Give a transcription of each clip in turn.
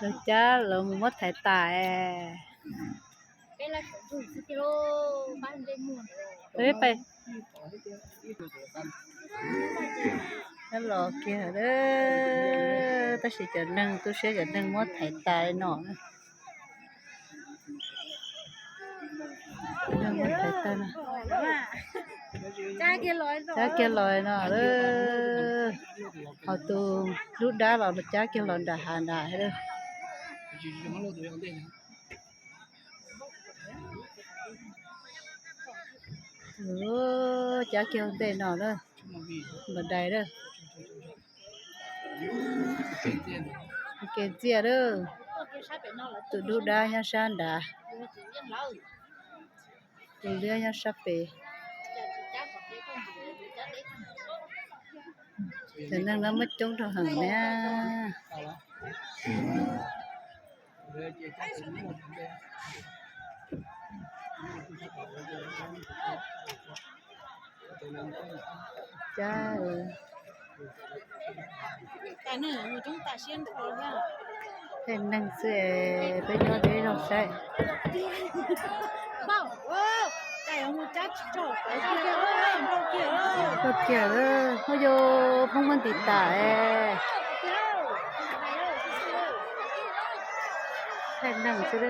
Lawv cab lawv mus muab thaiv tas. Peb los kiag, tab sis cov neeg tu siab cov neeg muab thaiv tas li no. Cab kiag los no, ho tus dub dab los cab kiag los nram hav nrad. Cab kiag ntej no na, npam dais na. Kev ntxias lawm, tus dub dab nyob sab nrad, tus liab nyob sab pem. Cov neeg no muaj coob rau heev na. Cab, peb neeg xwb, peb nyob deb zog saib. Tau kiag, muaj yus Hmoob muab ntiv tas. Thaij neeg xwb.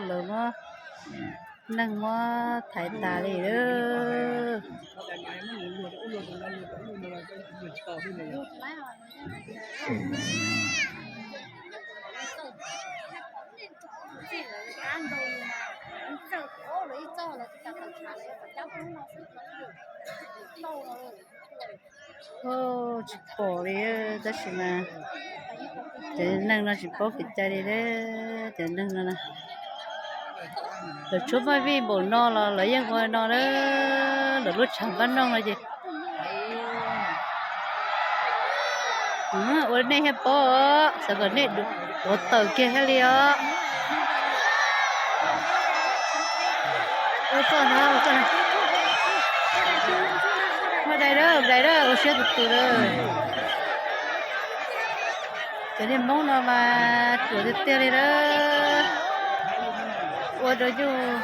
Lawv muab, neeg muab thaiv tas li lawm. Tsis pom li, tab sis mas cov neeg no tsis paub kev cai li. Cov neeg no, lawv tshuab maj vij npaum no los lawv yeej ua no na. Lawv lub tshav npab noog no ces ua nej thiaj paub os, xav kom nej tuav tawm kiag thiaj li os. Muaj dais lawm, dais lawm, ua siab tus tus lawm. Cov niag Hmoob no mas ruam tiag tiag li lawm. Ua rau yus,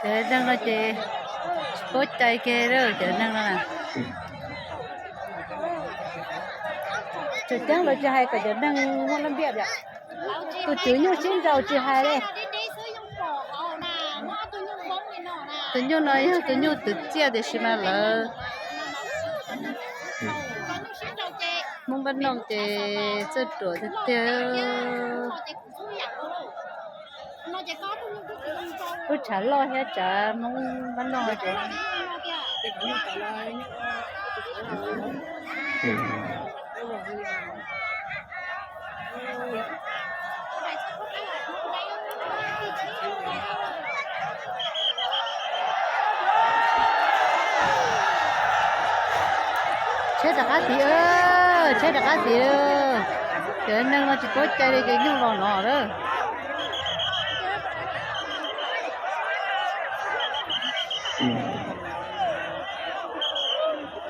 cov neeg no ces paub cai kiag lawm cov neeg no na. Tseem ceeb lawv tsis hais kom cov neeg muaj laj npiaj tias tus tswv nyuj sib nraus tsis hais li. Tus nyuj no yog tus nyuj twv txiaj tiam sis mas lawv Hmoob npab noog ces txawj ruam tiag tiag. Lub tshav loj thiab tshav Hmoob npab noog ces Tshaib rov qab tid, tshaib rov qab tid. Cov neeg no tsis paub cai li ces nyuj los no lawm.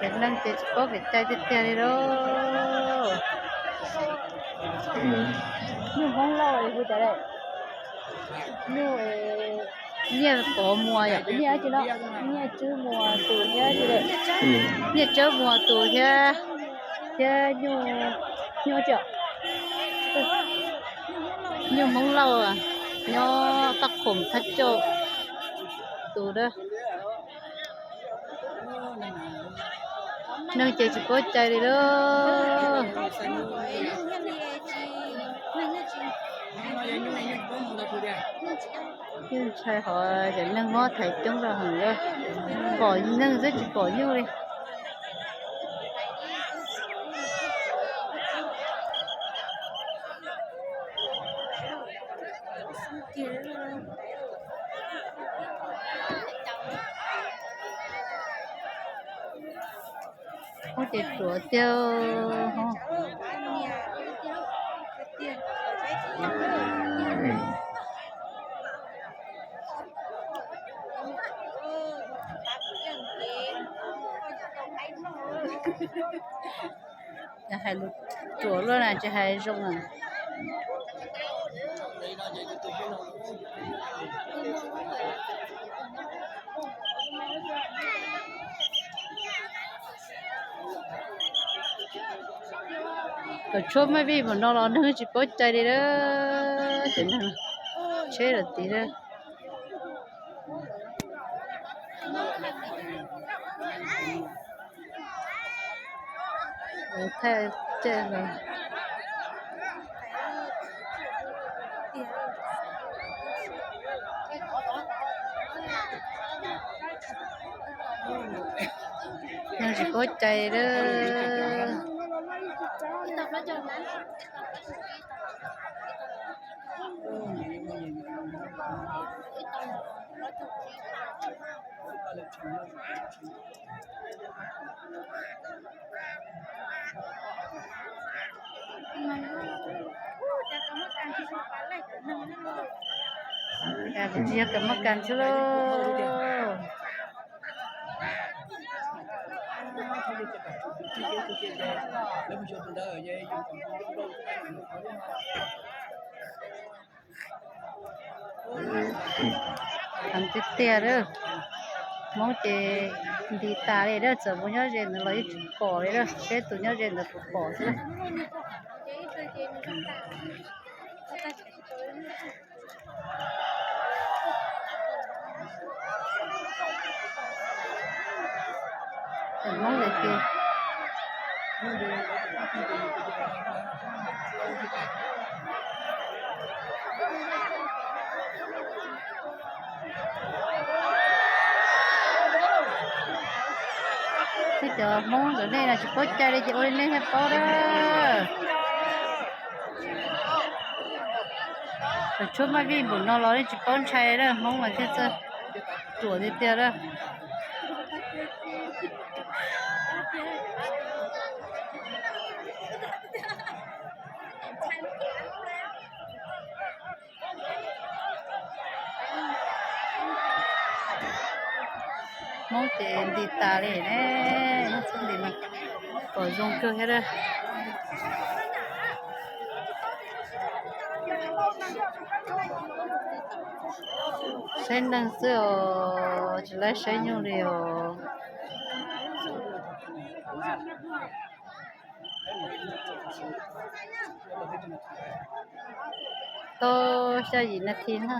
Cov neeg ces tsis paub kev cai tiag tiag li lauj. Nyuj Hmoob Lauj hu cas lawm? Nyuj Nyiaj Pov Muas yom, Nyiaj tsi no, Nyiaj Tswb Muas tus thiab, Nyiaj Tsawb Muas tus thiab, thiab nyuj, nyuj tsi, nyuj Hmoob Lauj nyob Paj Khoom Thab Cauj tus dab. Neeg ces tsis paub cai li lauj. Yeej ntshai hov cov neeg mob thaiv coob rau heev, pom neeg xwb tsis pom nyuj li. Ub, ces ruam tiag. Hais lus ruam luaj na, tsis hais zoo na. Kom tshuab maj vij npaum no los neeg tsis paub cai li lawm, ces neeg tsheb lawm tid lawm. Thaij caj los neeg tsis paub cai lawm. Tsis yog kam muab kas xwb lauj. Heev tiag tiag lawm. Hmoob ces nti tas li lawm, txawm mus nyob ze ntawd los yeej tsis pom li lawm, seb tus nyob ze ntawd puas pom xwb. Hmoob lawm ces nej cov Hmoob ntawm nej no tsis paub cai li ces ua li nej thiaj paub na. Kom tshuab maj vij npaum no los nej tsis paub ntshai na, Hmoob mas thiaj txawj ruam tiag tiag na. Hmoob ces nti tas li ne, Hmoob txhob nti mas pom zoo kawg thiab. Saib neeg xwb os, tsis laib saib nyuj li os. Tau xya yim nas this na.